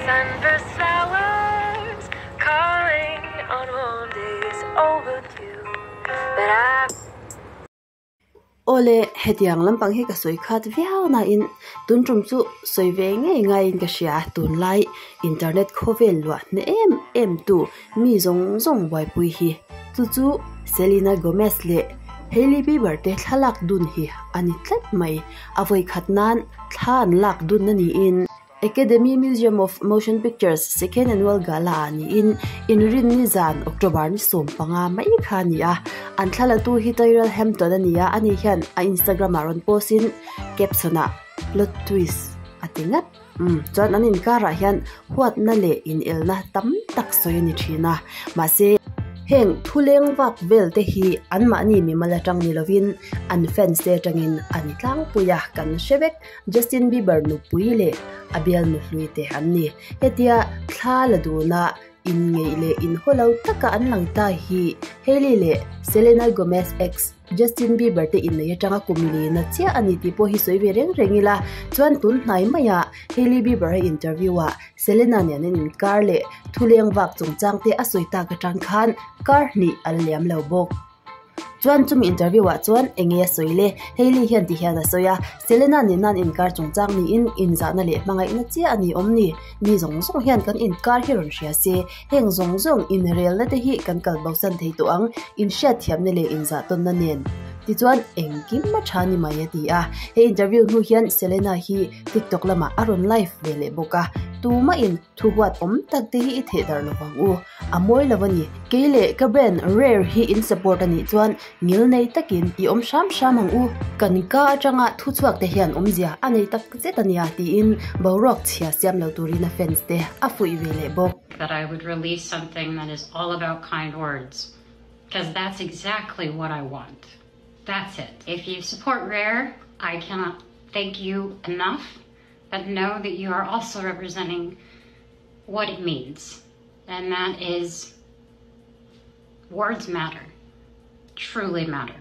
Sunburst flowers calling on warm days overdue. But I Awle, hetiang lampang hi ka sawi khat viau nain tun tum chu sawi ve ngei ngaiin ka hria. Tunlai internet khawvel luah hne em em tu mi zawng zawng buaipui hi chu chu Selena Gomez leh Hailey Bieber te thlalak dun hi a ni tlat mai. A vawikhat nan thla an lak dun a niin. Academy Museum of Motion Pictures Second Annual Gala ah niin inrinni zan October ni 15 mai kha a ni a. An thlalatu hi Tyrell Hampton a ni a, ani hian a Instagram ah rawn post in caption ah Plot twist a ti ngat. Umm chuan an inkarah hian huatna leh inelna tam tak sawi a ni thin a, mahse heng thuleng vak vel te hi anmahni mimal atang ni lovin an fans te atangin a ni tlangpui a, kan hre vek. Justin Bieber nupui leh a bialnu hlui te an ni. Hetia thla la duna inngeih leh inhaw lo taka an lang ta hi Hailey leh Selena Gomez ex Justin Bieber te innei atanga kum lina chiah a ni tih pawh hi sawi ve reng reng ila chuan tun hnai maiah Hailey Bieber a interview ah Selena nen an inkar leh thuleng vak chungchang te a sawi tak atang khan kar hnih an liam lo bawk. Chuan chumi interview ah chuan enge a sawi le? Hailey hian ti hian a sawi a, Selena nena an inkar chungchang niin inzahna leh hmangaihna chiah a ni awm ni. Mi zawng zawng hian kan inkar hi rawn hria se, heng zawng zawng inrelna te hi kan kal bosan thei tawh ang, inhriatthiamna leh inzahtawnna nen. Tichuan engkim a tha ni mai a ti a. He interview hnu hian Selena hi TikTok lamah a rawn live ve leh bawk a, tumahin Thu huat awm tak te hi i theh darh lo vang u. A mawi lo a ni. Kei leh ka brand Rare hi in support a nih chuan ngil nei takin i awm hram hram ang u. Kan ka atanga thu chhuak te hian awmzia a nei tak zet a nia tiin boruak chhia siam lo turin a fans te a fuih ve leh bawk. That I would release something that is all about kind words cause that's exactly what I want. That's it. If you support Rare, I cannot thank you enough. But know that you are also representing what it means. And that is words matter. Truly matter.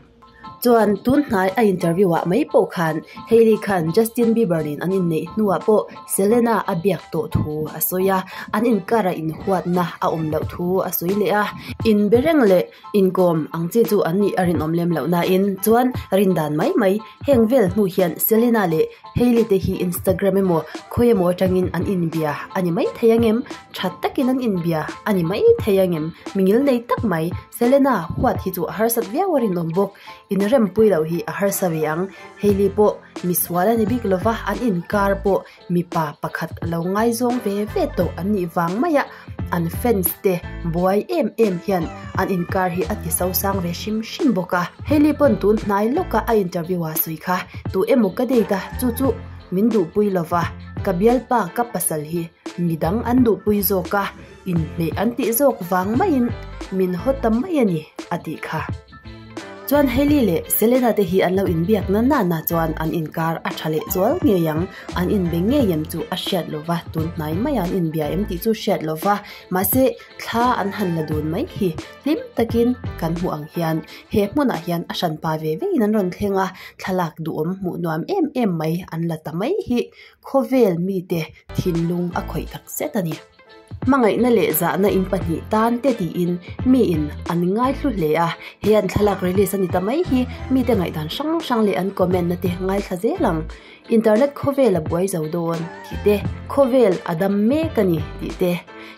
Chuan tun hnai a interview ah mai pawh khan Hailey khan Justin Bieber nen an inneih hnuah pawh Selena a biak tawh thu a sawi a, an inkarah inhuatna a awm loh thu a sawi leh a. Inbe reng leh inkawm ang chi chu an nih a rinawm lem loh nain chuan rindan mai mai heng vel hnu hian Selena leh Hailey te hi Instagram emaw khawi emaw atangin an inbia a ni mai thei angem? Tha takin an inbia a ni mai thei angem? Mingil nei tak mai Selena huat hi chu a harsat viau a rinawm bawk. Inrempui loh hi a harsa ve ang. Hailey pawh misual a ni bik lova an inkar pawh mipa pakhat lo ngaizawng ve ve tawh an nih vang maia an fans te buai em em hian an inkar hi a ti sosang ve hrim hrim bawk a. Hailey pawn tun hnai lawka a interview a sawi kha tu emaw ka date a chu chu min duhpui lova ka bialpa ka pasal hi midang an duhpui zawk a inhmeh an tih zawk vang maiin min haw ta mai a ni a tih kha. Chuan Hailey leh Selena te hi an lo inbiak na nana chuan an inkar a tha leh zual ngei ang, an inbe ngei em chu a hriat lova, tun hnai maia an inbia em tih chu hriat lova, mahse thla an han la dun mai hi hlim takin kan hmuh ang hian he hmunah hian a hranpa ve vein an rawn thleng a, thlalak duhawm hmuh nuam em em mai an la ta mai hi khawvel mite thinlung a khawih tak zet a ni. Hmangaihna leh zahna in pahnih tan te tiin miin an ngaithlu hle a, he an thlalak release a ni ta mai hi mite ngaihdan hrang hrang leh an comment na te ngaithla zel ang. Internet khawvel a buai zo dawn tih te, khawvel a dam mek a ni tih te.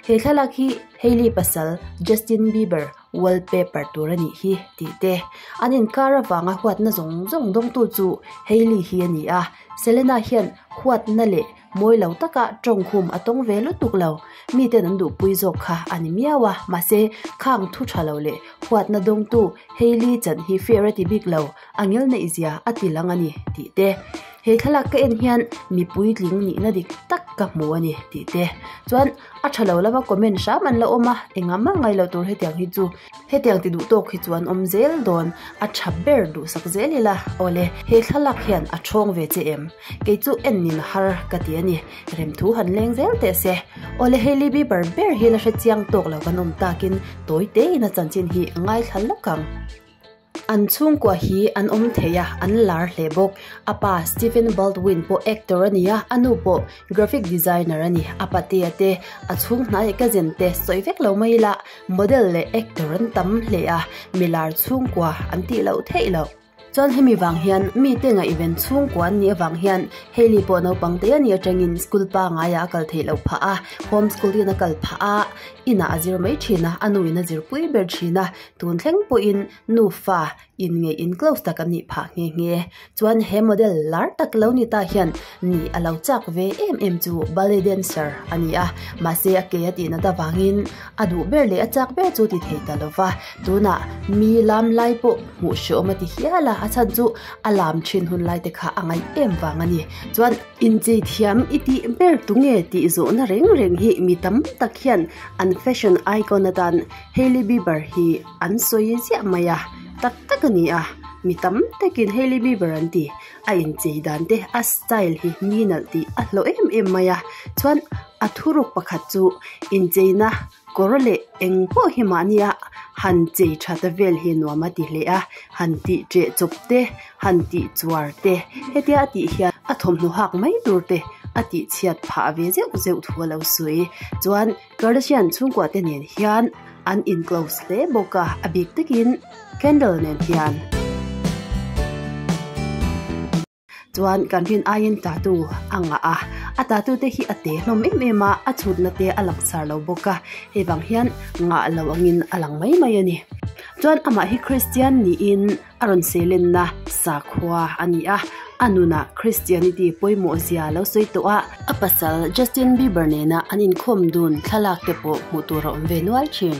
He thlalak hi Hailey pasal Justin Bieber wallpaper tur a nih hi tih te. An inkar avanga huatna zawng zawng dawngtu chu Hailey hi a ni a, Selena hian huatna leh Mawi lo taka tawngkhum a tawng ve lutuk lo. Miten an duhpui zawk kha a ni miau a, mahse khang thu tha lo leh huatna dawngtu Hailey chan hi fair a ti bik lo, a ngil neih zia a ti lang a ni tih te. He thlalak ka en hian mi puitling nihna dik tak ka hmu a ni tih te. Chuan a tha lo lama comment hram an la awm a, engah mah ngai lo tur hetiang hi chu. Hetiang ti duh tawk hi chuan awm zel dawn, a tha ber duhsak zel ila awle he thlalak hian a thawng ve che em? Kei chu en nin har ka ti a ni, remthu han leng zel teh se. Awle Hailey Bieber ber hi la hre chiang tawk lo kan awm takin tawi tein a chanchin hi ngaithla lawk ang. An chhungkua hi an awm thei a, an lar hle bawk. A pa Stephen Baldwin pawh actor a ni a, a nu pawh graphic designer a ni. A patea te, a chhung hnai cousin te sawi vek lo mai ila model leh actor an tam hle a, milar chhungkua an tih loh theih loh. Chuan hemi vang hian mite ngaihven chhungkua an nih avang hian Hailey pawh naupang te a nih atangin school pangaiah a kal theih loh phah a, home school in a kal phah a, inah a zir mai thin a, a nuin a zirpui ber thin a, tun thleng pawhin nufa in ngeih in close tak an nih phah nghe nghe. Chuan he model lar tak lo ni ta hian nih a lo chak ve em em chu ballet dancer a ni a, mahse a ke a tih nat avangin a duh ber leh a chak ber chu ti thei ta lo va, tunah mi lam lai pawh hmuh hreawm a ti hial a, a chhan chu a lam thin hun lai te kha a ngaih em vang a ni. Chuan inchei thiam i tih ber tu nge tih zawhna reng reng hi mi tam tak hian an fashion icon atan Hailey Bieber hi an sawi ziah mai a, tak tak a ni a, mi tam takin Hailey Bieber an ti, a inchei dan te a style hi mi nalh tih a hlawh em em mai a, chuan a thuruk pakhat chu incheina kawr leh eng pawh hi mahnia han chei tha ta vel hi nuam a ti hle a, han tih ṭeh chawp te, han tih chuar te, hetia a tih hian a thawmhnaw hak mai tur te a tih chhiat phah ve zeuh zeuh thu a lo sawi, chuan. Kardashian chhungkua te nen hian an in close hle bawk a, a bik takin Kendall nen hian. Chuan kan rin aiin tattoo a ngah a, a tattoo te hi a te hlawm em em a, a chhutna te a langsar lo bawk a, hei vang hian ngah lo angin a lang mai mai a ni. Chuan amah hi Christian niin A rawn seilenna sakhua a ni a, a nunah Christianity pawimawh zia lo sawi tawh a, a pasal Justin Bieber nena an inkhawm dun thlalak te pawh hmuh tur a awm ve nual thin.